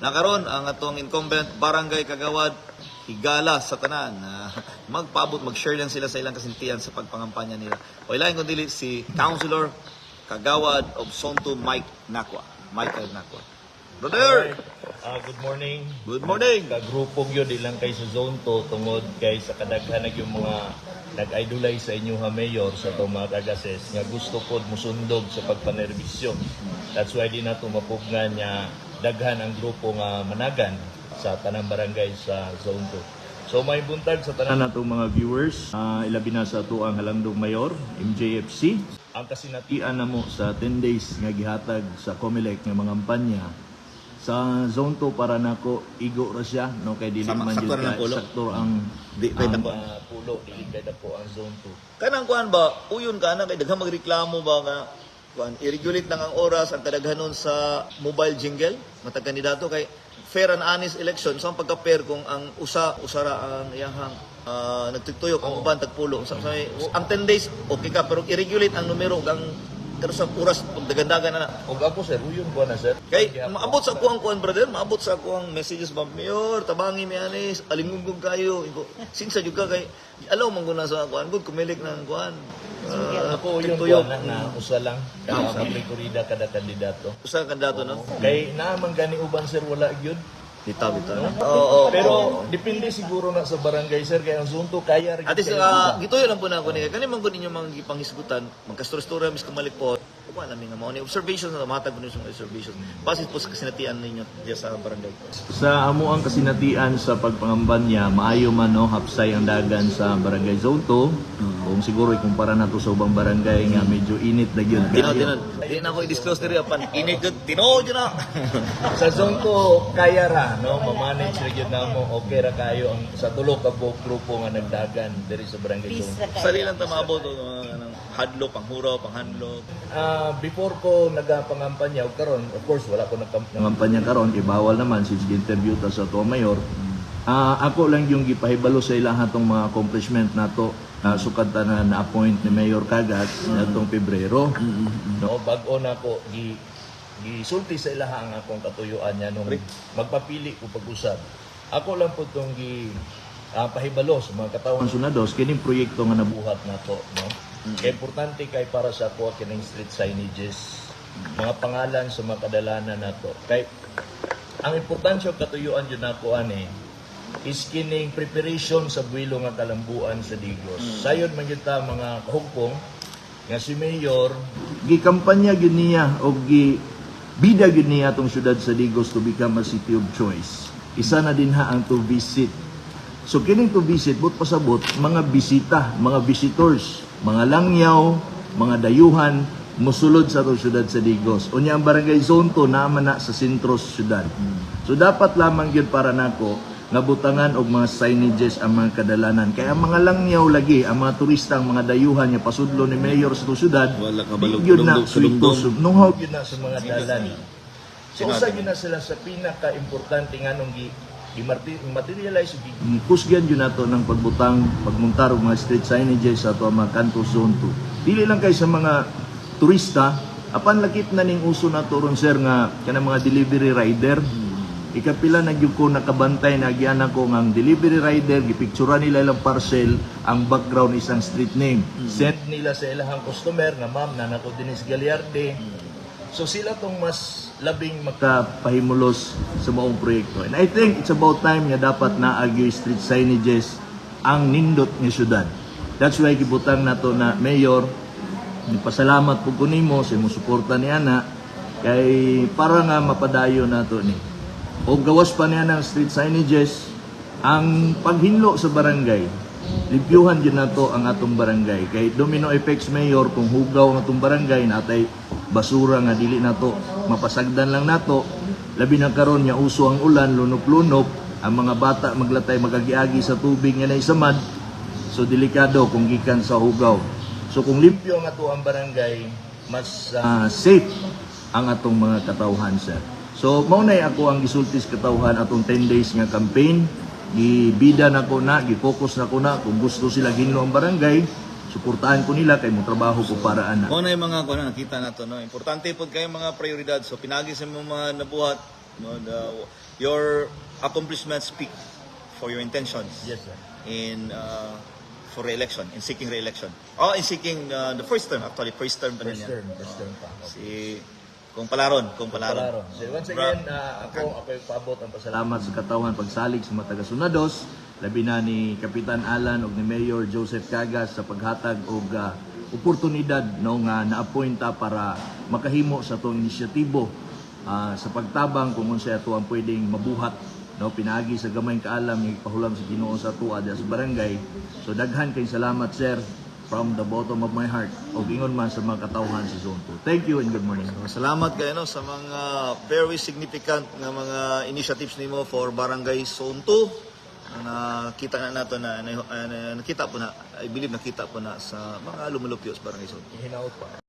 Nakaron ang atong incumbent barangay kagawad higala sa tanan. Magpaabot, mag-share lang sila sa ilang kasintian sa pagpangampanya nila. O ilain kung dili si Councilor Kagawad of Zone 2, Mike Nacua. Michael Nacua. Brother! Good morning. Good morning! Kagrupo gyud ilang kay sa Zone 2 tungod kay sa kadaghan na yung mga nag-idolize sa inyo ha, mayor, sa atong mga kagases nga gusto pod musundog sa pagpanerbisyo. That's why di nato mapugnan nga daghan ang grupo nga managan sa tanang barangay sa Zone 2. So may buntag sa tanan natong mga viewers, ilabi na sa ato ang halangdong mayor, MJFC. Ang kasinatian namo sa 10 days nga gihatag sa COMELEC nga mga kampanya sa Zone 2, para nako igo ra siya, no, kay dili Sama, man sakto jud ra ng ka pulo. sakto ang Di kay ang, dako. Pulo, dili kay dako ang Zone 2. Kanang kuan ba, uyon ka na kay daghang magreklamo ba nga kuan i-regulate lang ang oras ang kadaghanon sa mobile jingle matag kandidato kay fair and honest election. So ang pagka-fair kung ang usa usara ang iyahang nagtugtuyok, ang uban tagpulo sa, ang 10 days okay ka, pero i-regulate ang numero ug ang pero sa oras pagdagandagan na na. Og ako, sir, uyon ko na, sir. Kay maabot sa ako ang kuan, brother, maabot sa ako ang messages ba, "Mayor, tabangi mi ani, alingunggong kayo." Ingo, sinsa jud ka kay alaw man guna sa kuan, good kumilik ng kuan. Ako uyon ko tugtuyok. na, na usa lang kada magrekorida kada kandidato. Usa ka kandidato, no? Kay naa man gani uban, sir, wala gyud. Bitaw, bitaw. Oo. Pero depende siguro na sa barangay, sir, kay ang Zone 2 kaya ra gyud At least, kayo usa. gituyo lang po na ako niya. Kani man gud inyong mga gipanghisgutan, magkastorya-storya mis kumalik po. Kuha namin nga mao ni observations na matag po ninyo sa mga observations. Basis po sa kasinatian ninyo diya sa barangay. Sa amo ang kasinatian sa pagpangampanya, maayo man, no, hapsay ang dagan sa barangay Zone 2. Kung siguro ikumpara nato sa ubang barangay nga medyo init na gyud Tino, kaayo. tino. Di na ako i-disclose diri apan init gud. Tinuod yun na. Sa Zone 2 kaya ra, no, ma-manage ra gyud namo. Okay ra kayo ang sa tulo ka buok grupo nga nagdagan diri sa barangay Peace Zone ra kayo. Sali lang ta maabot og mga kanang hadlo, panghuraw, panghandlo. 2. Before ko nagapangampanya og karon, of course wala ko nagpangampanya karon kay bawal naman since interview ta sa ato mayor. Ako lang yung gipahibalo sa ilang atong mga accomplishment nato sukad ta na na-appoint ni Mayor Cagas natong Pebrero. No, bag-o na ko gi gisulti sa ilaha ang akong katuyuan niya nung magpapili ko pag-usab. Ako lang po itong gi pahibalo sa mga katawhan sunados kining proyekto nga nabuhat nato, no. Kay importante kay para sa ako kining street signages, mga pangalan sa mga kadalanan nato. Kay ang importansya og katuyuan jud nako ani is kining preparation sa buwilo nga kalambuan sa Digos. Sayon man gyud ta, mga kahugpong, nga si Mayor gikampanya gyud niya og gi bida gyud niya atong syudad sa Digos to become a city of choice. Isa na din ha ang to visit. So kining to visit, but pasabot mga bisita, mga visitors, mga langyaw, mga dayuhan musulod sa atong syudad sa Digos. Unya ang barangay Zone 2 naman na sa sentro sa syudad. So dapat lamang gyud para nako nga butangan og mga signages ang mga kadalanan. Kaya ang mga langyaw lagi, ang mga turista, ang mga dayuhan nga pasudlo ni Mayor sa atong syudad, Wala ka di balog- gyud na kadumdum- suwito, kadumdum. nunghaw gyud na sa mga dalan. So usa gyud na sila sa pinaka-importante nga nung gi materialize gi kusgan gyud nato ng pagbutang pagmuntar og mga street signages sa ato ang mga kanto Zone 2. Dili lang kay sa mga turista, apan lakip na ning uso nato ron, sir, nga kanang mga delivery rider. Ikapila na gyud ko nakabantay na agian ako nga ang delivery rider gipicturan nila ilang parcel, ang background is ang street name. Send nila sa ilahang customer nga, "Ma'am, nana ko Dennis Gallarde." So sila tong mas labing makapahimulos sa maong proyekto. And I think it's about time nga dapat naagyo street signages ang nindot nga syudad. That's why gibutang nato na, Mayor, nagpasalamat po ko nimo sa imong suporta ni ana kay para nga mapadayo nato ni. O gawas pa niya ng street signages, ang paghinlo sa barangay, limpyuhan din nato ang atong barangay. Kay domino effects, Mayor, kung hugaw ang atong barangay, natay basura nga dili nato mapasagdan lang nato. Labi na karon nga uso ang ulan, lunok-lunok, ang mga bata maglatay magagiagi sa tubig nga naisamad. So delikado kung gikan sa hugaw. So kung limpyo ang ato ang barangay, mas safe ang atong mga katawhan, sir. So mao nay ako ang gisulti sa katawhan atong 10 days nga campaign. Gibida na ko na, gi-focus na ko na kung gusto sila ginlo ang barangay, suportahan ko nila kay mo trabaho ko para ana. Mao na yung mga kuno nakita nato, no. Importante pod kayo mga prioridad. So pinagi sa imong mga nabuhat. No, your accomplishments speak for your intentions Yes, sir. In for re-election, in seeking re-election. Oh, in seeking the first term actually, first term pa First niya. Term, first term pa. Si Kung Palaron, Kung Palaron. Palaron. So, once again, ako paabot ang pasalamat sa katawhan pagsalig sa mga taga-Zona Dos, labi na ni Kapitan Alan ug ni Mayor Joseph Cagas sa paghatag og oportunidad, no, nga na-appoint ta para makahimo sa atong inisyatibo sa pagtabang kung unsay ato ang pwedeng mabuhat, no, pinaagi sa gamayng kaalam nga ipahulam sa Ginoo sa atoa diha sa barangay. So daghan kay salamat, sir, from the bottom of my heart ug ingon man sa mga katawhan sa Zone 2. Thank you and good morning. Salamat kayo, no, sa mga very significant nga mga initiatives nimo for Barangay Zone 2. Nakita na nato na, nakita po na, I believe nakita po na sa mga lumulupyo sa Barangay Zone 2. Hinaut pa.